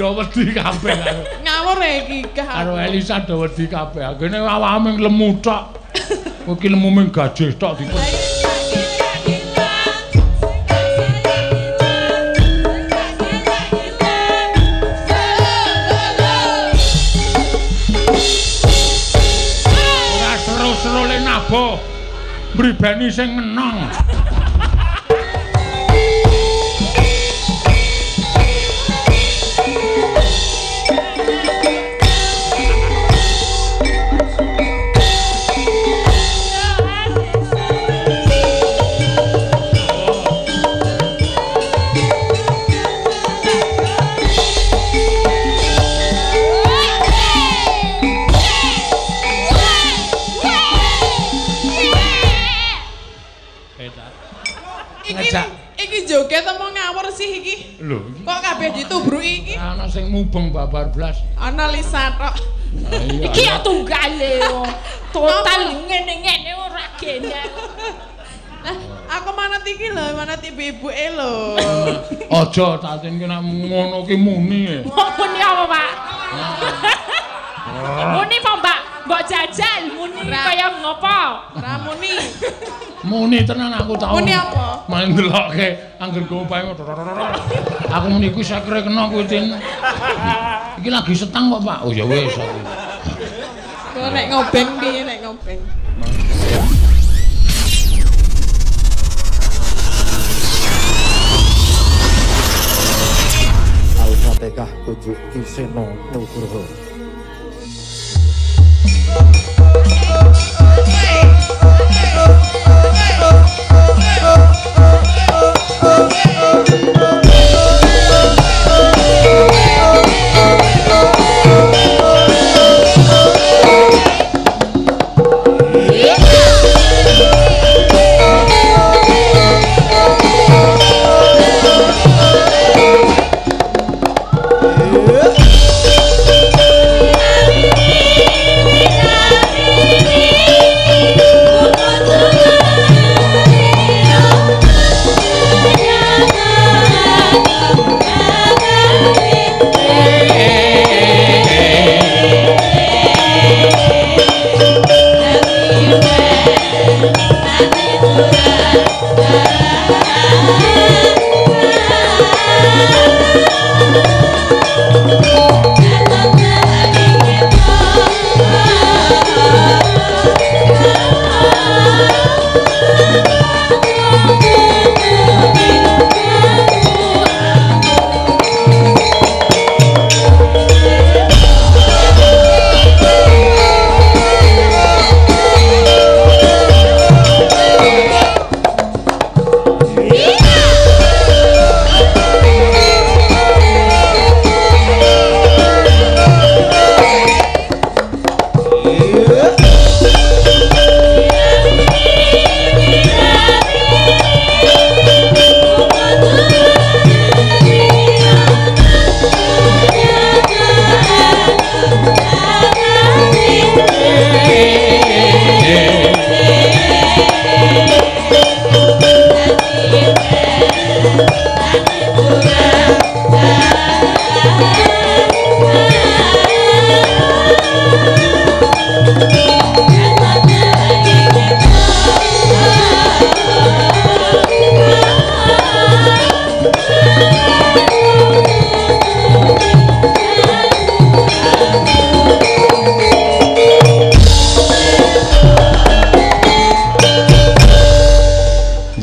Do wedi kabeh karo. Ngawur iki karo Elisa do wedi kabeh. Kene awake lemu tok. Kowe iki lemu ming gajih tok dipun. Ora seru-seru le nabuh. Mribeni sing ngenong. Iki joget apa ngawur sih iki? Lho, kok kabeh ditubruki iki? Ana sing mubeng babar blas. Ana Lisa tok. Iki ya tunggale. Total ngene-ngene ora gene. Lah, aku manut iki lho, manut ibu-ibuke lho. Aja Tatin ki nek ngono ki muni. Muni apa, Pak? Muni apa, Mbak? Mbok jajal muni kaya ngopo? Ora muni. Muni tenan aku tau. Muni apa? Main ndelokke angger go opahe. Aku muni kuwi sekre kena kuwi Tin. Iki lagi setang kok, Pak. Oh ya wis aku. Kok nek ngobeng piye nek ngobeng? Al-Fatihah tujuh Ki Seno Nugroho.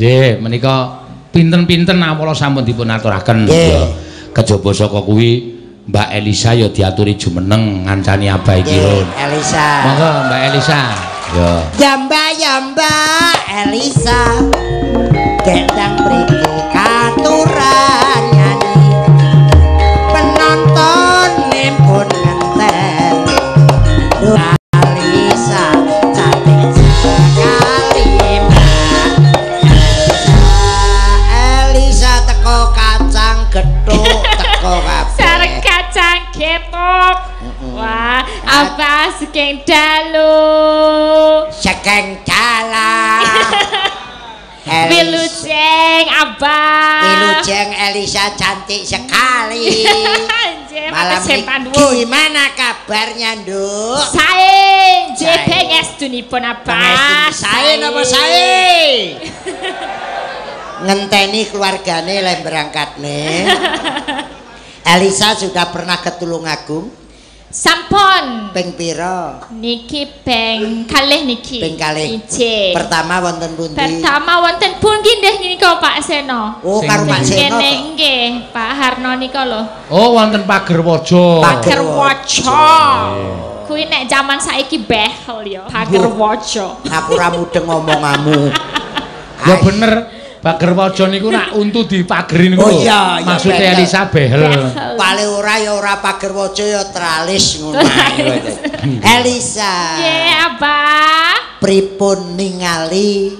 Nggih, menika pinten-pinten awala sampun dipun aturaken. Kejaba saka kuwi Mbak Elisa ya diaturi jumeneng ngancani Abah Kirun. Elisa. Monggo Mbak Elisa. Ya. Ya Mbak, ya Mbak Elisa. Gendang mriki katuran nyanyi. Penonton pun ngenten. Elisa cantik sekali Mbak. Elisa teko kacang gethuk teko kabeh. Sareng kacang gethuk. Wah, apa sekeng dalu? Sekeng dalah. Wilujeng Abah. Wilujeng Elisa cantik sekali. Malam ini gimana kabarnya, Nduk? Sae, nggih pangestunipun Abah. Sae napa sae? Ngenteni keluargane lek berangkatne. Elisa sudah pernah ke Tulungagung? Sampun. Ping pira? Niki ping kalih niki. Ping kalih. Pertama wonten pundi? Pertama wonten pundi nggih nika Pak Seno. Oh, karo Pak Seno. Ngene nggih, Pak Harno nika lho. Oh, wonten Pagerwojo. Pagerwojo. Kuwi nek jaman saiki behel ya. Pagerwojo. Aku ora mudeng omonganmu. Ya bener. Pagerwojo niku nak untu dipageri niku. Oh iya, maksude Elisa behel. Paling ora ya ora Pagerwojo ya tralis ngono ae. Elisa. Nggih, Abah. Pripun ningali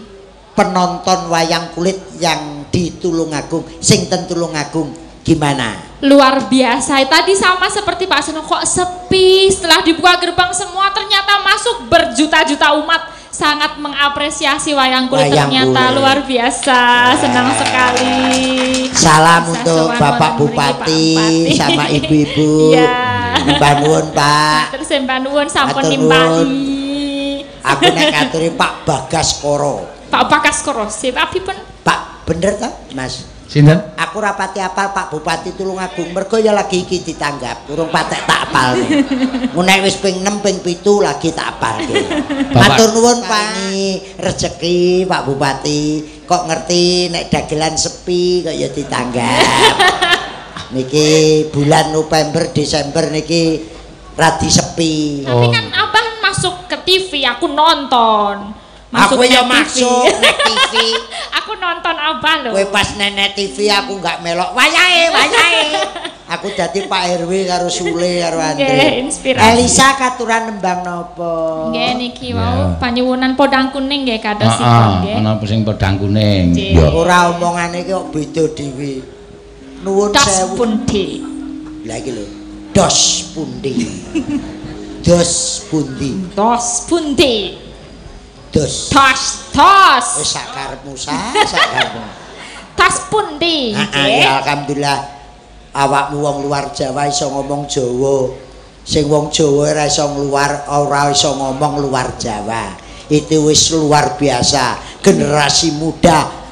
penonton wayang kulit yang di Tulungagung, sing ten Tulungagung gimana? Luar biasa. Tadi sama seperti Pak Seno, kok sepi. Setelah dibuka gerbang semua ternyata masuk berjuta-juta umat. Sangat mengapresiasi wayang kulit, ternyata luar biasa. Senang sekali. Salam untuk Bapak Bupati sama ibu-ibu. Mbah nuwun, Pak. Terus mbah nuwun sampun nimpali. Aku nek ngaturi Pak Bagaskoro. Pak Bagaskoro, sip abipun. Pak, bener ta, Mas? Sinten? Aku rapati apal Pak Bupati Tulungagung mergo ya lagi iki ditanggap, urung patek tak apal. Nek wis ping 6 ping 7 lagi tak apalke. Matur nuwun Pak, rejeki Pak Bupati, kok ngerti nek dagelan sepi kok ya ditanggap. Niki bulan November Desember niki radi sepi. Tapi kan Abah masuk ke TV, aku nonton. Masuk aku ya masuk nek TV. Aku nonton Abah lho. Kowe pas nenek TV aku enggak melok. Wayahe, wayahe. Aku dadi Pak RW karo Sule karo Andre. Nggih, Elisa katuran nembang napa? Nggih niki wau panyuwunan podang kuning nggih kadosipun nggih. Heeh, ana sing podang kuning. Ora omongane iki kok beda dhewe. Nuwun sewu. Dos pundi? Lah iki lho. Dos pundi? Dos pundi? Dos pundi? Dos. Tos, tos. Wis sak karepmu, sak karepmu. Tos pundi? Heeh, ya alhamdulillah awakmu wong luar Jawa iso ngomong Jawa. Sing wong Jawa ora iso ngluar, ora iso ngomong luar Jawa. Itu wis luar biasa. Generasi muda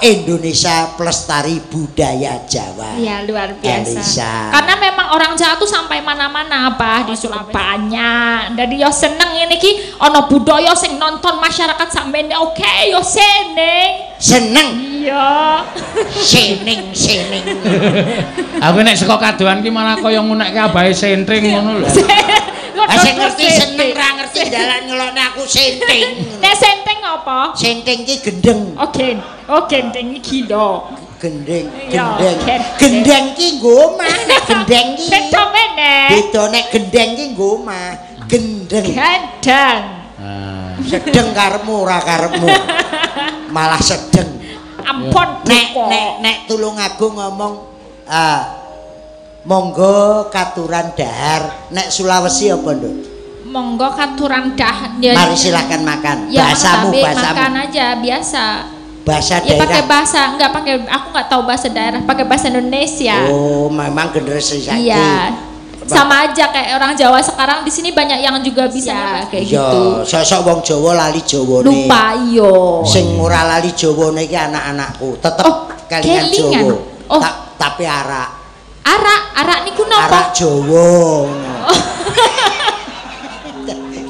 Indonesia pelestari budaya Jawa. Iya, luar biasa. Elisa. Karena memang orang Jawa tuh sampai mana-mana, Abah, di Surabaya banyak. Jadi yo seneng ini ki ana budaya sing nonton masyarakat sampeyan oke yo seneng. Seneng. Iya. Seneng, seneng. Aku nek saka kadohan ki malah kaya ngunekke abahe sentring ngono lho. Ah sing ngerti seneng ra ngerti dalan ngelokne aku senting. Nek senting apa? Senting ki gendeng. Oke. Oh, gendeng iki lho. Gendeng, gendeng. Gendeng ki nggo omah, nek gendeng ki. Beda meneh. Beda nek gendeng ki nggo omah. Gendeng. Gendeng. Sedeng karepmu ora karepmu. Malah sedeng. Ampun nek nek nek Tulungagung ngomong monggo katuran dahar. Nek Sulawesi apa, Nduk? Monggo katuran dahar. Mari silakan makan. Ya, bahasamu, bahasamu. Makan aja biasa. Bahasa ya, daerah. Pakai bahasa, enggak pakai, aku enggak tahu bahasa daerah, pakai bahasa Indonesia. Oh, memang generasi saiki. Iya. Sama aja kayak orang Jawa sekarang di sini banyak yang juga bisa ya, kayak iya, gitu. Sosok wong Jawa lali Jawane. Lupa iyo. Sing ora lali Jawane iki anak-anakku, tetep kelingan Jawa. Oh. Tapi arak. Arak, arak niku napa? Arak Jawa.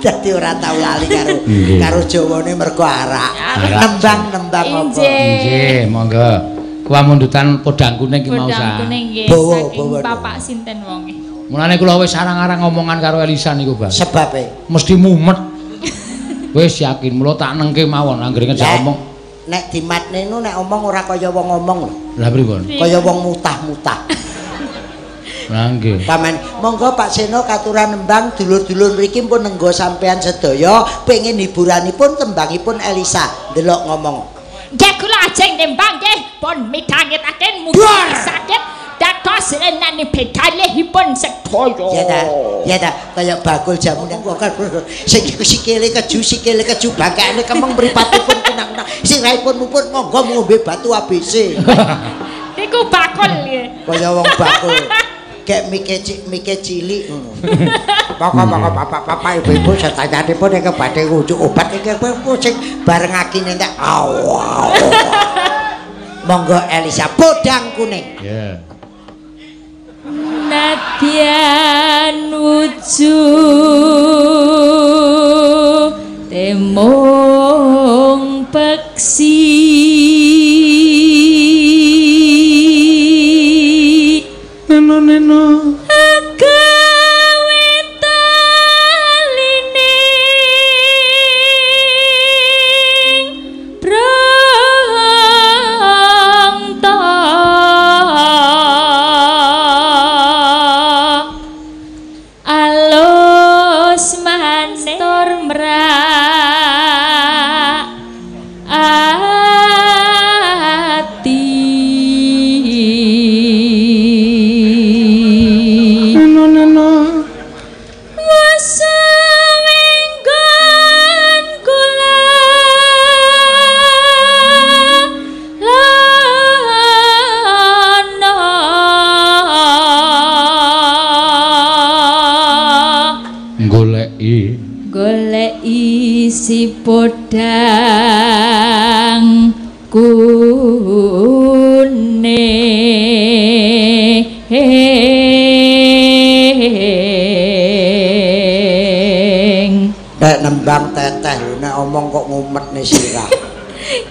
Dadi ora tau lali karo karo Jawane mergo arak. Nembang-nembang apa? Nggih, monggo. Kuwamundutan podang kuning ki mau sa. Podang kuning nggih. Saking Bapak sinten wonge. Mulane kula wis arang-arang ngomongan karo Elisa niku, Bang. Sebabe mesti mumet. Wis yakin mula tak nengke mawon anggere ngejak omong. Nek dimatne nu nek omong ora kaya wong ngomong lho. Lah pripun? Kaya wong mutah-mutah. Lah nggih. Paman, monggo Pak Seno katuran nembang dulur-dulur mriki pun nenggo sampean sedaya pengin hiburanipun tembangipun Elisa. Ndelok ngomong. Nggih kula ajeng nembang nggih pun midhangetaken mugi saged dados renane bedalihipun sedaya. Ya ta, ya ta, kaya bakul jamu nang sing sikile keju bangkane kemeng mripatipun kunang-kunang sirahipun muput monggo ngombe batu ABC. Niku bakul nggih. Kaya wong bakul. Gek mike cilik ngono. Pokok-pokok bapak-bapak ibu-ibu sedayanipun ingkang badhe ngunjuk obat iki sing bareng akine entek. Monggo Elisa podang kuning. Yeah. Nadyan wujud temung peksi neno neno agawe taline brangta alus manis tur mrak ati neno neno Wasawenggon kula lana goleki goleki si podang kuning. Nek nembang teteh lho, nek omong kok ngumetne sirah.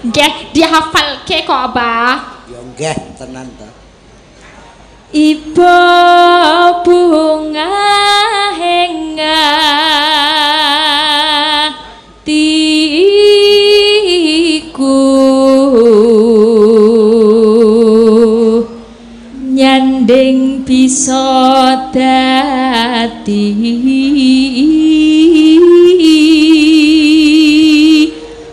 Nggih, dihafalke kok, Abah. Ya nggih, tenan ta. Iba bunga hingga tiku nyanding bisa dadi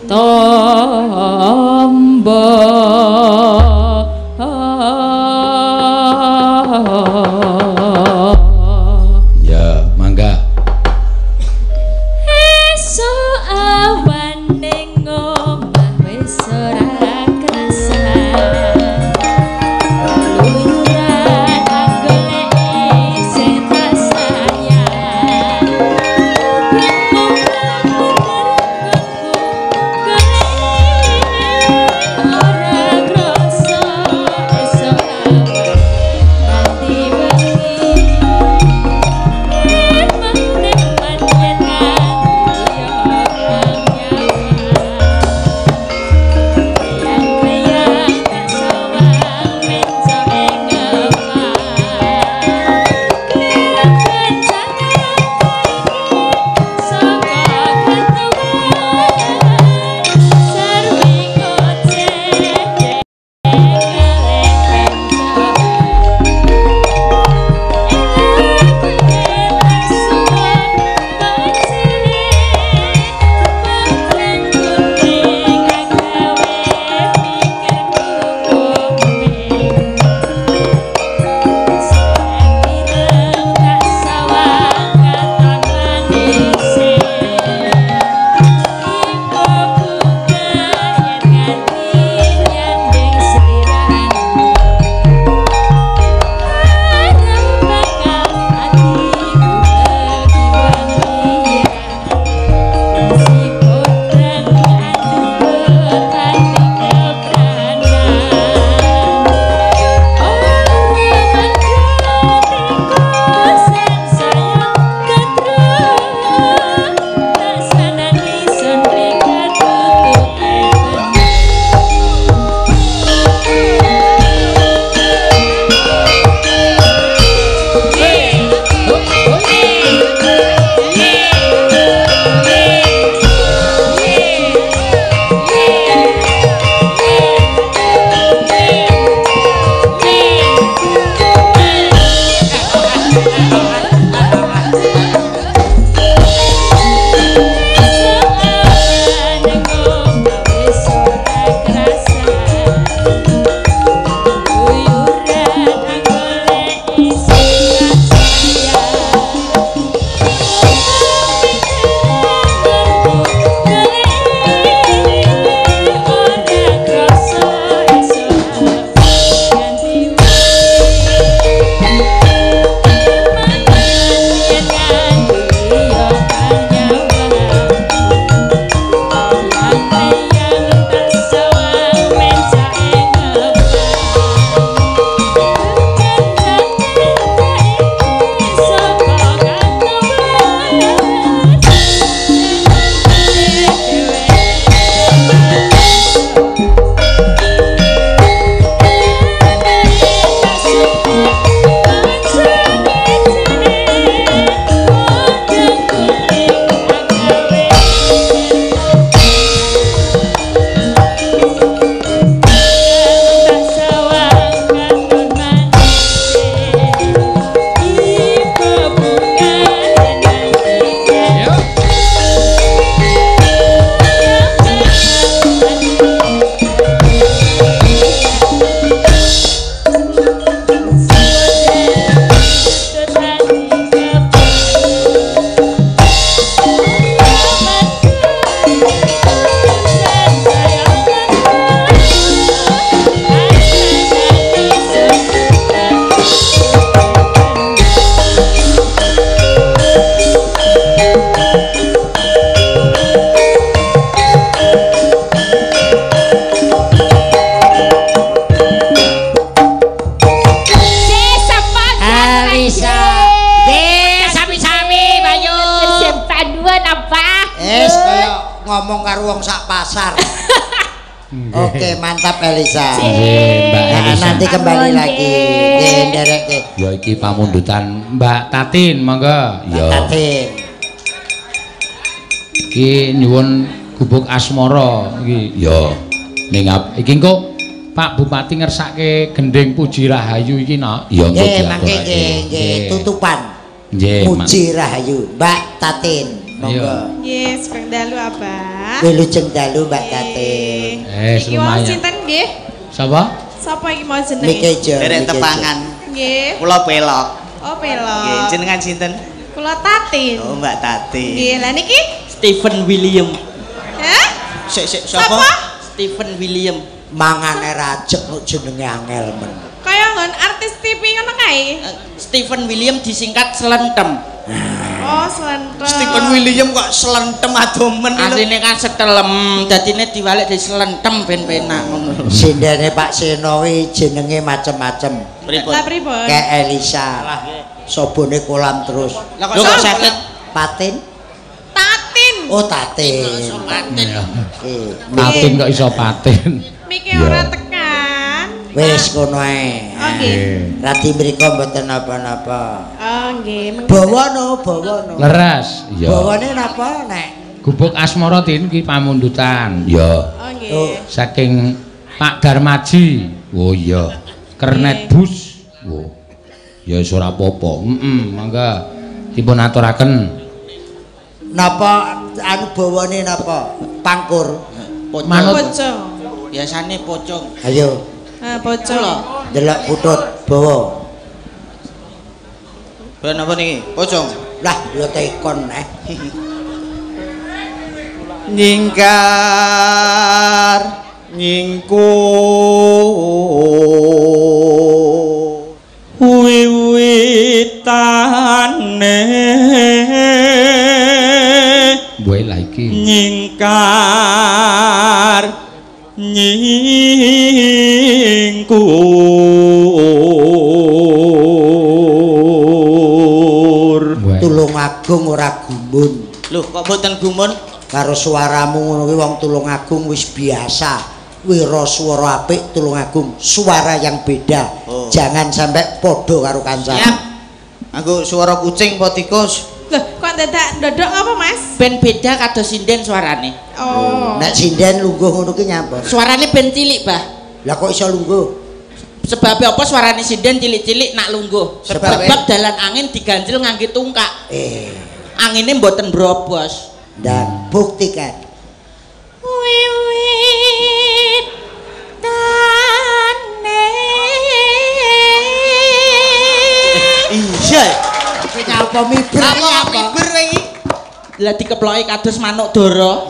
tombo. Ya, mangga. Esuk awan ning omah wis ora kerasa. Keluyuran anggoleke pasar. Oke, mantap Elisa. Nggih, Mbak Elisa. Nanti kembali lagi. Nggih, nderek. Ya iki pamundutan Mbak Tatin, monggo. Ya. Tatin. Iki nyuwun gubuk asmara iki. Ya. Ning iki engko Pak Bupati ngersake gending Puji Rahayu iki nak. Ya engko diaturake. Nggih, nggih, tutupan. Nggih, Puji Rahayu, Mbak Tatin. Monggo. Nggih, sugeng dalu Abah. Wilujeng dalu Mbak Tatin. Iki wong sinten nggih? Sapa? Sapa iki mau jenenge? Derek tepangan. Nggih. Kula pelok. Oh, pelok. Nggih, jenengan sinten? Kula Tatin. Oh, Mbak Tatin. Nggih, lah niki Stephen William. Hah? Sik sik sapa? Stephen William. Mangane rajek kok jenenge angel men. Kaya nggon artis TV ngono kae. Stephen William disingkat Slentem. Oh, Slentem. Stephen William kok Slentem adomen. Asline kan setelem, dadine diwalik di Slentem ben penak ngono lho. Sindene Pak Seno kuwi jenenge macem-macem. Pripun? Lah pripun? Kayak Elisa. Sobone kolam terus. Lah kok saged Patin? Tatin. Oh, Tatin. Patin. Tatin kok iso patin. Mike ora tekan. Wis kono ae. Oh nggih. Radi mriko mboten napa-napa. Oh nggih. Bawa no, bawa no. Leres. Iya. Bawane napa nek? Gubuk Asmara Tin iki pamundutan. Iya. Oh nggih. Saking Pak Darmaji. Oh iya. Kernet bus. Oh. Ya wis ora apa-apa. Heeh, mangga dipun aturaken. Napa anu bawane napa? Pangkur. Manut. Pocong. Biasane pocong. Ayo. Ha, pocong. Delok putut bawa. Ben apa niki? Pocong. Lah, ya tekon eh. Nyingkar nyingkur wiwitane. Wae lah iki. Nyingkar nyingkur. Tulungagung ora gumun. Lho kok mboten gumun? Karo suaramu ngono kuwi wong Tulungagung wis biasa. Wira swara apik Tulungagung, suara yang beda. Oh. Jangan sampai padha karo kancane. Siap. Anggo suara kucing apa tikus? Loh, kok dadak ndodok apa, Mas? Ben beda kados sinden suarane. Oh. Nek sinden lungguh ngono ki nyapa? Suarane ben cilik, Bah. Lah kok iso lungguh? Sebab apa suarane sinden cilik-cilik nak lungguh? Sebab dalan angin diganjel ngangge tungkak. Angine mboten brobos. Dan buktikan. Wiwitane. Iya. Nyapa miber nyapa miber iki? Lah dikeploki kados manuk dara.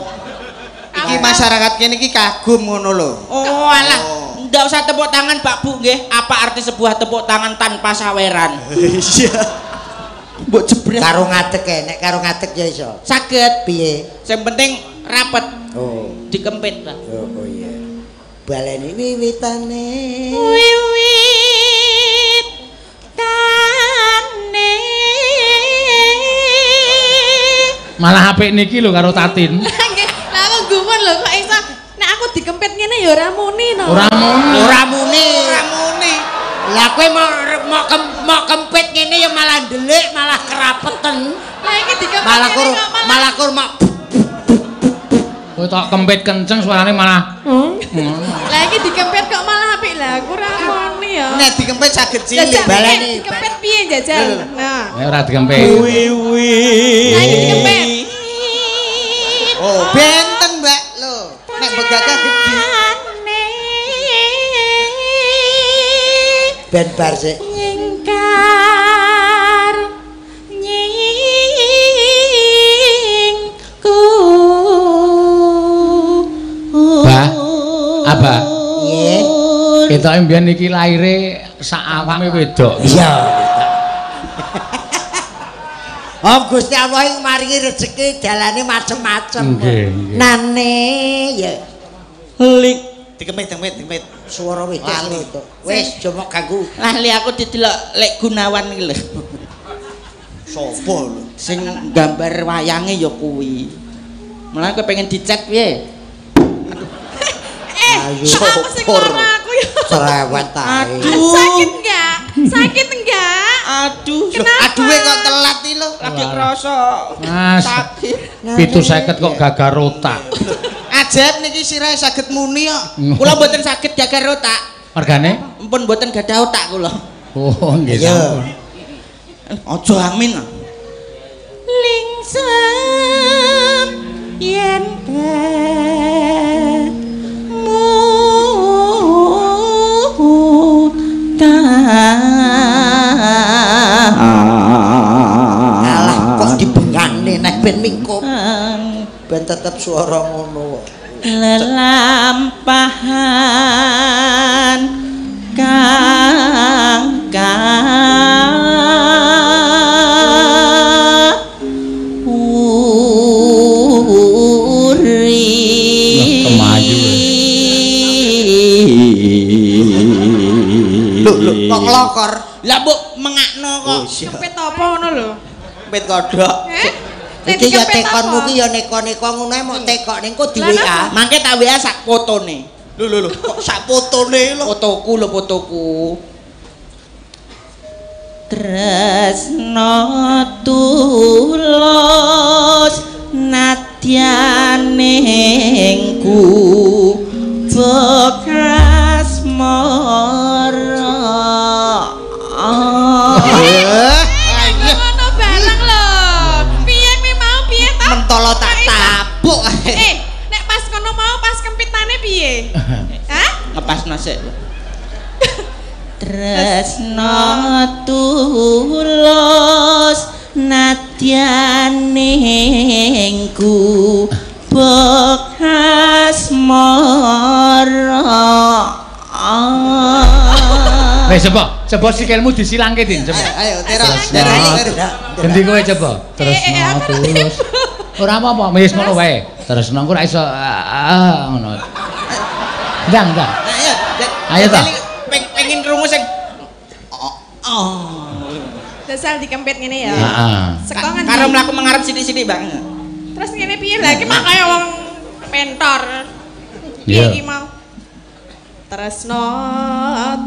Iki masyarakat kene iki kagum ngono lho. Oh alah, ndak usah tepuk tangan Pak Bu nggih. Apa arti sebuah tepuk tangan tanpa saweran? Iya. Mbok jebret. Karo ngadeg e, nek karo ngadeg ya iso. Saged. Piye? Sing penting rapet. Oh. Dikempit, Pak. Oh, oh iya. Baleni wiwitane. Wiwitane. Malah apik niki lho karo Tatin. Nggih, lah aku gumun lho kok iso nek aku dikempit ngene ya ora muni no. Ora muni. Ora muni. Ora muni. Lah kowe mau kempit ngene ya malah ndelik, malah kerapeten. Lah iki dikempit malah kur mak. Kowe tok kempit kenceng suarane malah. Lah iki dikempit kok malah apik lah aku ora muni ya. Nek dikempit saged cilik. Baleni. Dikempit piye jajal? Nah. Nek ora dikempit. Wiwi. Lah iki dikempit. Oh, benten, Mbak. Lho, nek begagah gedhi. Ben bar sik. Nyingkar nyingkur. Bah, Abah. Nggih. Ketoke mbiyen iki laire sak awake wedok. Iya. Oh Gusti Allah ing maringi rejeki dalane macem-macem. Nggih, nggih. Nane ya. Lik dikempit, dikempit, dikempit. Suara wedok wedok. Wis aja mok ganggu. Lali aku didelok Lek Gunawan iki lho. Sopo lho? Sing gambar wayange ya kuwi. Mulane kowe pengen dicek piye? Kok aku sing lara aku ya. Cerewet ae. Sakit enggak? Sakit enggak? Aduh. Kenapa? Aduhe kok telat iki lho. Lagi krasa. Mas. Sakit. 750 kok gagal otak. Ajaib niki sirahe saged muni kok. Kula mboten saged gagal otak. Mergane? Mpun mboten gadah otak kula. Oh, nggih sampun. Aja amin. Lingsem yen Alah kok dibengane nek ben mingkup. Ben tetep suara ngono kok. Lelampahan kang uri. Kemayu. Lho lho kok nglokor. Lah mbok mengakno kok. Kepet apa ngono lho? Kepet kodhok. Iki ya tekonmu ki ya neko-neko ngono ae mok tekok ning kok di WA. Mangke tak WA sak fotone. Lho lho lho kok sak fotone lho. Fotoku lho fotoku. Tresno tulus nadyaningku bekas mara. Ngono bareng lho. Piye kuwi mau piye to? Mentolo tak tapuk. Nek pas kono mau pas kempitane piye? Hah? Ngepasno sik. Tresno tulus nadyaningku bekas mara. Wis coba, coba sikilmu disilangke Din, coba. Ayo, terok. Endi kowe coba? Tresno tulus. Ora apa-apa, wis ngono wae. Tresno engko ora iso ngono. Ndang, ndang. Ayo, ayo ta. Pengin krungu sing oh. Dasar dikempit ngene ya. Heeh. Seko ngendi? Karo mlaku mengarep sithik-sithik, Bang. Terus ngene piye lha iki mah kaya wong mentor. Piye iki mau? Tresno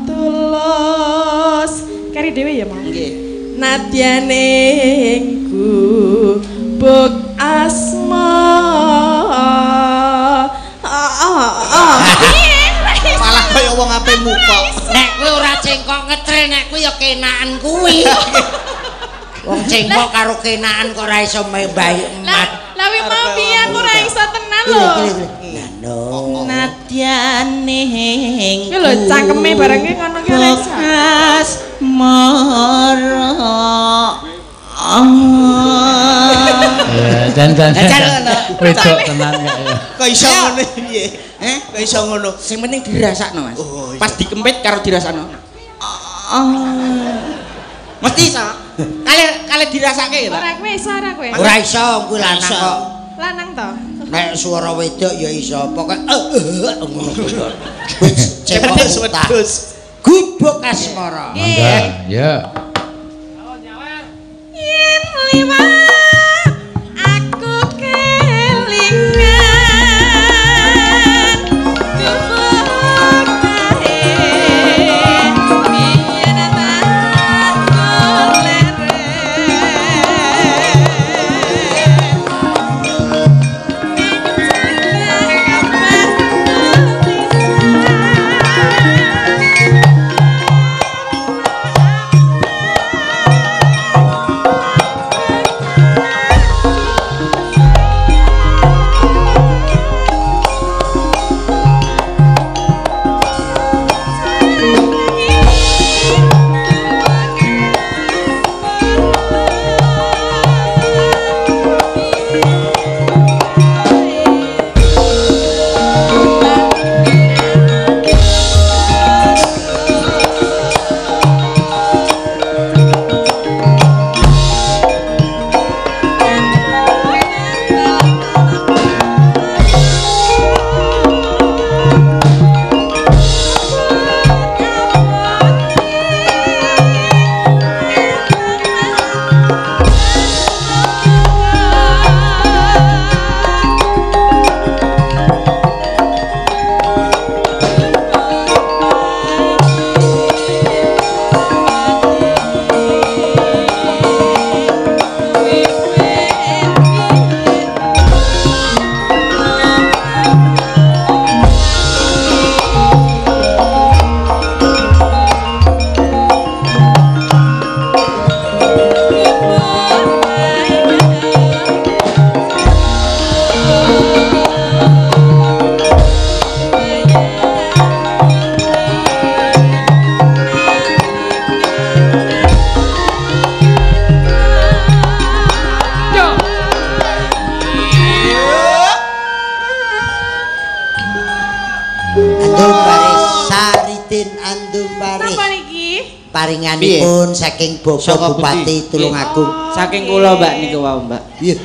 tulus kari dhewe ya mau. Nggih. Nadyaningku buk asma. Malah kaya wong ape muka. Nek kowe ora cengkok ngetre nek kuwi ya kenaan kuwi. Wong cengkok karo kenaan kok ora iso mbayi emat. Lah wi mau piye aku ora iso tenan lho. Nadyaningku Iki lho cangkeme barenge ngono ki ora iso. Asmara. Dan wedok tenan kok ya. Kok iso ngono piye? Heh, kok iso ngono? Sing penting dirasakno, Mas. Pas dikempit karo dirasakno. Mesti iso. Kale dirasake ya, Pak. Ora kowe iso ora kowe? Ora iso kuwi lanang kok. Lanang to? Nek suara wedok ya iso, pokoke ngono kuwi. Wis cekok wedhus. Gubuk asmara. Mangga, ya. Yen liwat aku kelingan gubuk kae biyen tak leren Andum baris Saridin andum baris. Napa niki? Paringanipun saking Bapak Bupati Tulungagung. Saking kula Mbak niku wau Mbak. Iya.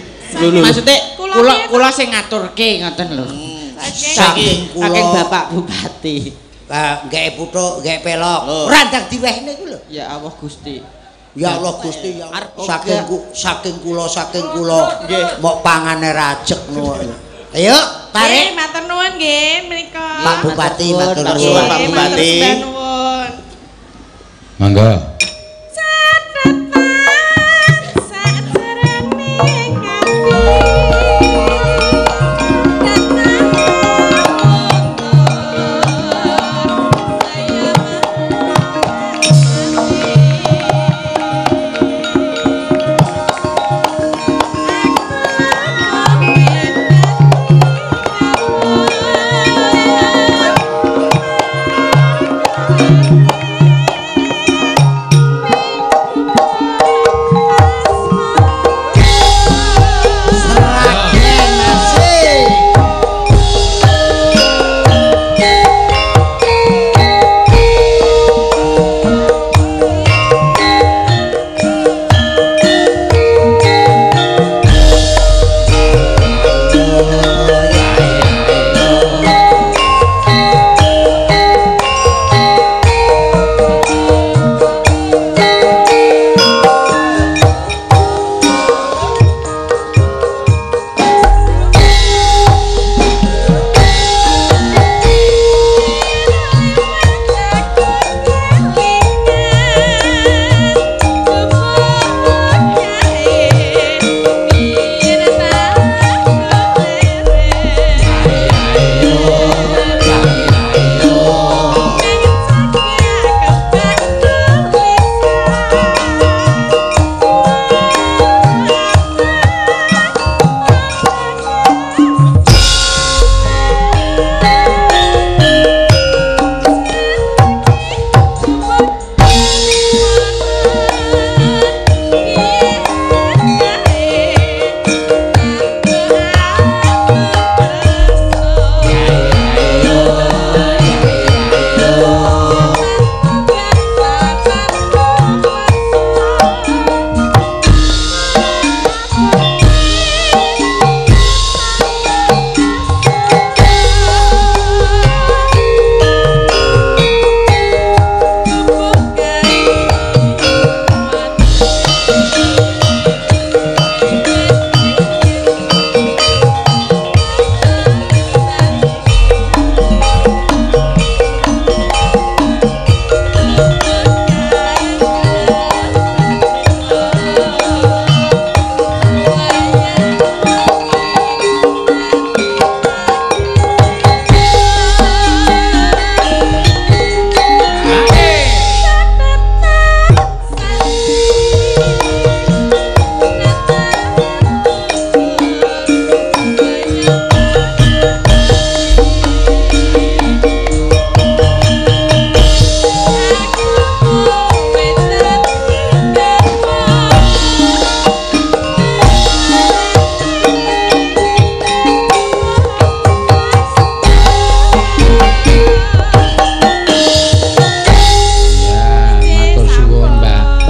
Maksude kula sing ngaturke ngoten lho. Saking kula saking Bapak Bupati. Nggek puthuk, nggek pelok. Ora ndang diwehne iku lho. Ya Allah Gusti. Ya Allah Gusti ya Allah. Saking kula mok pangane rajek ngono. Ayo tarik. Matur nuwun nggih menika. Pak Bupati matur nuwun. Pak Bupati. Mangga.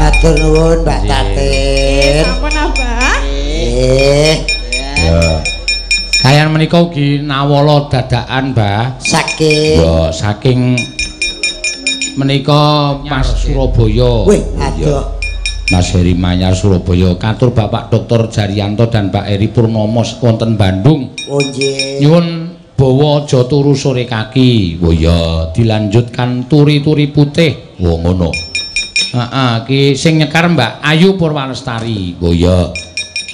Matur nuwun Mbak Tatin. Sampun Abah. Nggih. Ya. Kayan menika ugi nawala dadakan, Mbah. Saking. Ya, saking menika Mas Surabaya. Wih, aduh. Mas Heri Manyar Surabaya katur Bapak Dr. Jarianto dan Pak Eri Purnomo wonten Bandung. Oh nggih. Nyuwun bawa aja turu sore kaki. Oh iya, dilanjutkan turi-turi putih. Oh ngono. Heeh, ki sing nyekar Mbak Ayu Purwalestari. Oh iya.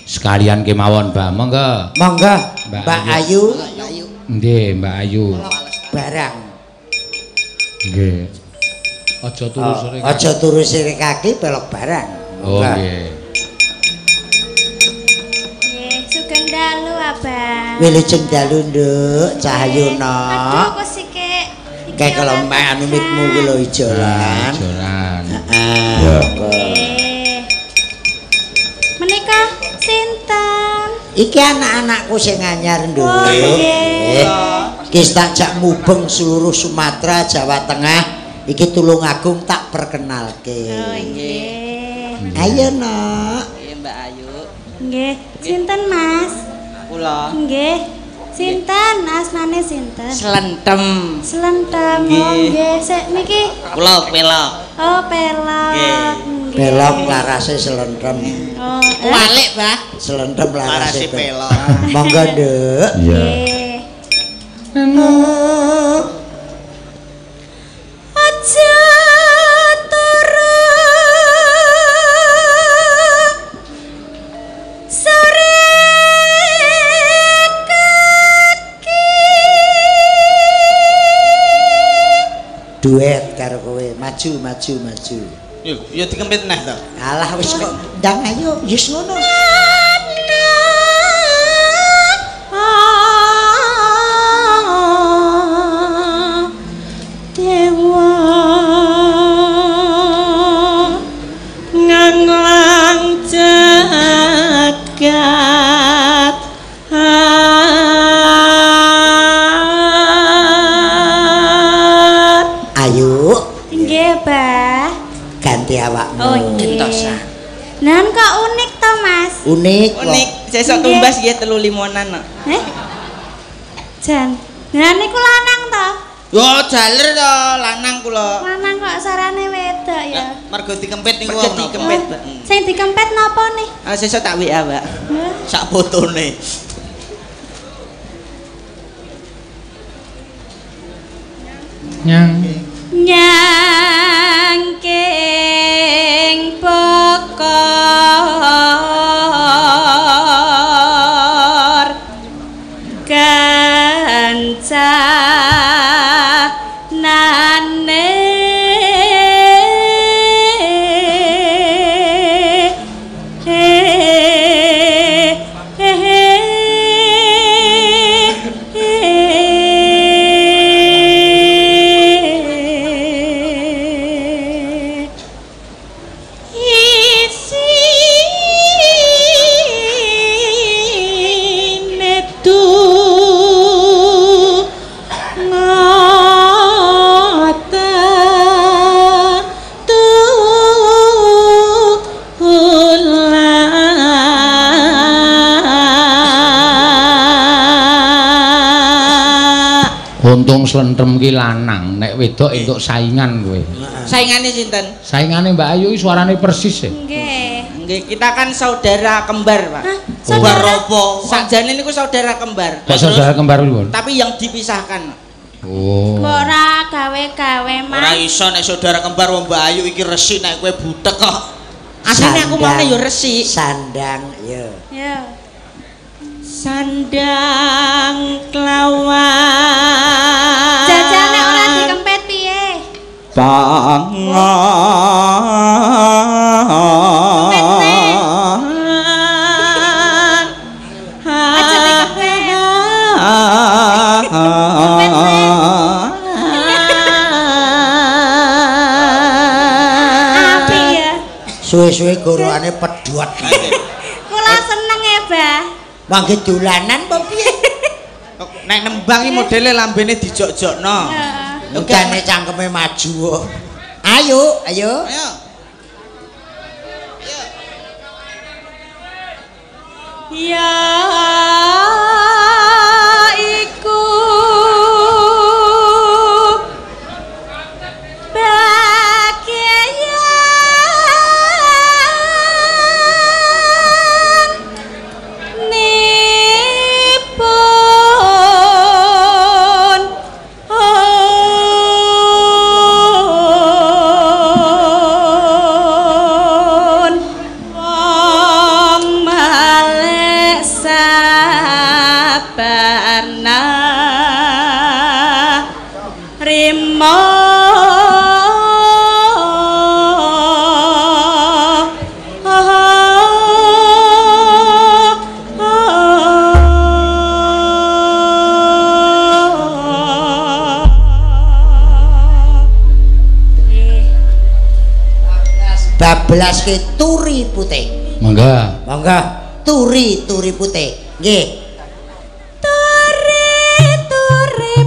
Sekalian kemawon, Mbak. Monggo. Monggo, Mbak Ayu. Nggih, Mbak Ayu. Barang. Nggih. Aja turu sore kaki. Aja turu sore kaki pelok barang. Oh nggih. Nggih, sugeng dalu, Abah. Wilujeng dalu, Nduk, Cahyuna. Aduh, kok sike. Kayak kalau mek anu mitmu ku lho ijolan. Ijolan. Heeh. Ya. Menika sinten? Iki anak-anakku sing anyar, Nduk. Oh, nggih. Ki tak jak mubeng seluruh Sumatera, Jawa Tengah, iki Tulungagung tak perkenalke. Oh nggih. Ayo, Nok. Nggih, Mbak Ayu. Nggih. Sinten, Mas? Kula. Nggih. Sinten asmane sinten? Slentem. Slentem. Oh nggih, sik niki. Kula pelok. Oh, pelok. Nggih. Pelok larase slentem. Oh, walik, Mbah. Slentem larase pelok. Monggo, Nduk. Iya. Aja turu sore kaki. Duet karo kowe, maju maju maju. Yo, yo dikempit neh to. Alah wis kok ndang ayo, wis ngono. Dewa nganglang jagat. Ayo. Nggih, Bah. Ganti awakmu. Oh nggih. Nan kok unik to, Mas? Unik. Unik. Sesuk tumbas nggih 3 limonan kok. Heh. Jan. Nah niku lanang to? Yo jaler to, lanang kula. Lanang kok sarane wedok ya. Mergo dikempit niku wong dikempit, Mbak. Sing dikempit napa nih? Ah sesuk tak WA, Mbak. Sak fotone. Nyang nyangking bokor kancanane Untung slentem ki lanang, nek wedok entuk saingan kowe. Saingane sinten? Saingane Mbak Ayu iki suarane persis e. Nggih. Nggih, kita kan saudara kembar, Pak. Hah? Kembar apa? Sakjane niku saudara kembar. Kok saudara kembar pripun? Tapi yang dipisahkan. Oh. Kok ora gawe-gawe, Mas? Ora iso nek saudara kembar wong Mbak Ayu iki resik nek kowe butek kok. Asline aku maune ya resik. Sandang ya. Ya. Sandang kelawan. Jajane ora dikempet piye? Pangan. Aja dikempet. Apik ya. Suwe-suwe gorokane pedhot. Kula seneng ya, Bah. Mangke dolanan apa piye? Nek nembang iki modele lambene dijok-jokno. Heeh. Utane cangkeme maju kok. Ayo, ayo. Ayo. Ya iku bagian nipun wong malek sabarna rimo Bablas ke turi putih. Monggo. Monggo. Turi turi putih. Nggih. Turi turi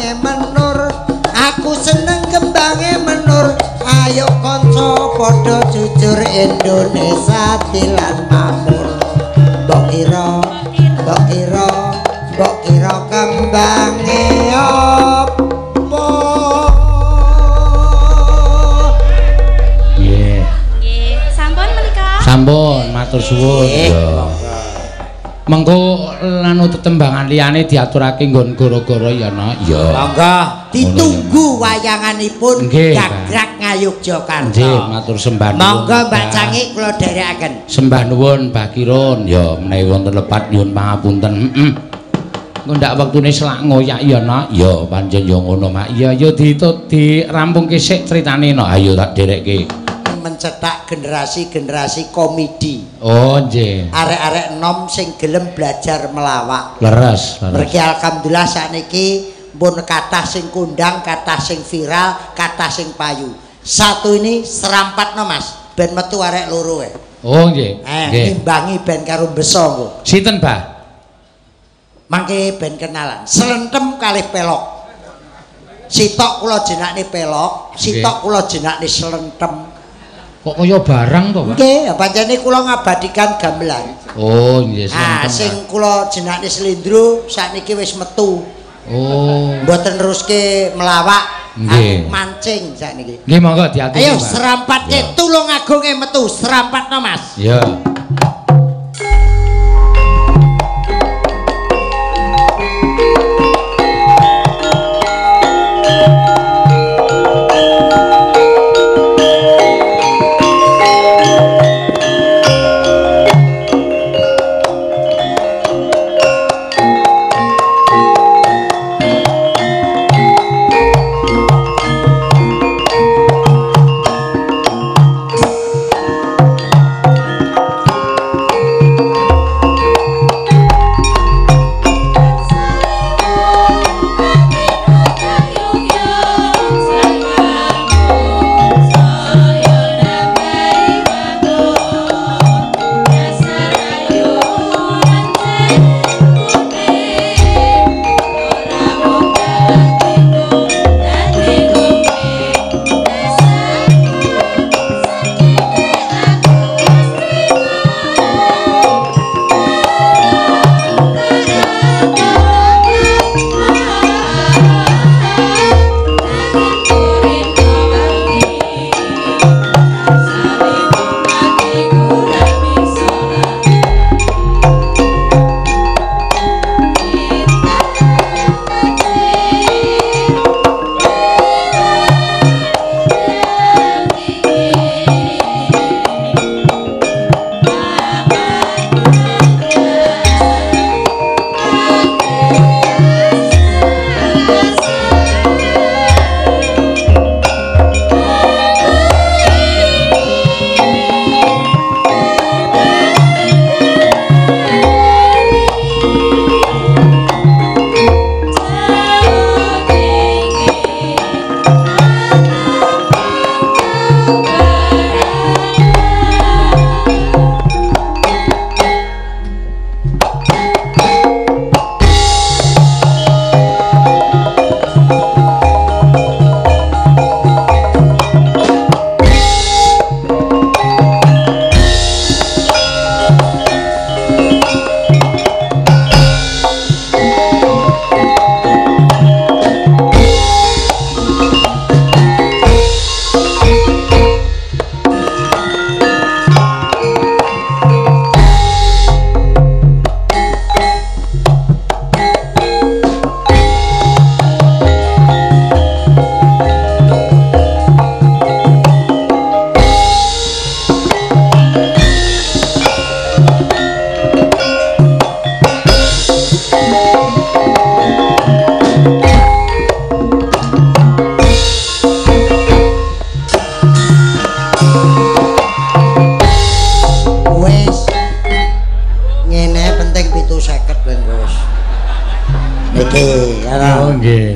kembange menur. Aku seneng kembange menur. Ayo kanca padha jujur Indonesia dilan makmur. Mbok kira, mbok kira, mbok kira kembange apa? Nggih. Nggih, sampun menika. Sampun, matur suwun. Mengko anu tetembangan liyane diaturake nggon gara-gara ya, Nak. Ya. Monggo ditunggu wayanganipun Gagrak Ngayogyakarta. Nggih, matur sembah nuwun. Monggo Mbak Cangik kula dherekaken. Sembah nuwun Mbah Kirun. Ya menawi wonten lepat nyuwun pangapunten. Heeh. Engko ndak wektune selak ngoyak ya, Nak. Ya pancen ya ngono, Mak. Ya ya dirampungke sik critane, Nak. Ayo tak dherekke. Mencetak generasi-generasi komedi. Oh, nggih. Arek-arek enom sing gelem belajar melawak. Leres, leres. Mergi alhamdulillah sakniki pun kathah sing kondang, kathah sing viral, kathah sing payu. Satu ini serampatno, Mas, ben metu arek loro e. Oh, nggih. Nggih. Nimbangi ben karo beso engko. Sinten, Bah? Mangke ben kenalan. Slentem kalih pelok. Sitok kula jenakne pelok, sitok kula jenakne slentem. Kok kaya barang to, Pak? Nggih, pancene kula ngabadikan gamelan. Oh, nggih, ah, sing kula jenakne slendro sakniki wis metu. Oh. Mboten neruske melawak, aku mancing sakniki. Nggih, monggo diaturi. Ayo serampatke Tulungagunge metu, serampatno, Mas. Iya.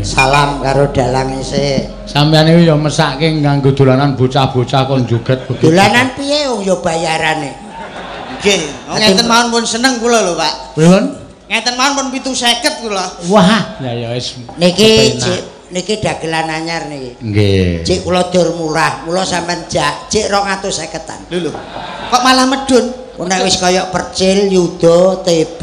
Salam karo dalang isih. Sampeyan iki ya mesake nganggo dolanan bocah-bocah kon joget begitu. Dolanan piye wong ya bayarane? Nggih, ngeten mawon pun seneng kula lho, Pak. Pripun? Ngeten mawon pun 750 kula. Wah, lah ya wis. Niki niki dagelan anyar niki. Nggih. Cik kula dur murah, mula sampean jak cik 250-an. Lho lho. Kok malah medun? Nek wis kaya Percil, Yuda, TB,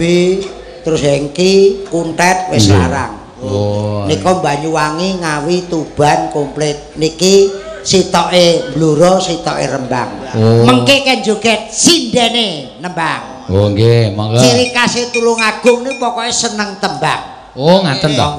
terus Hengki, Kuntet wis larang. Oh. Nika Banyuwangi, Ngawi, Tuban komplit. Niki sitoke Blora, sitoke Rembang. Oh. Mengke ken joget sindene nembang. Oh nggih, monggo. Ciri khase Tulungagung niku pokoke seneng tembang. Oh, ngaten to.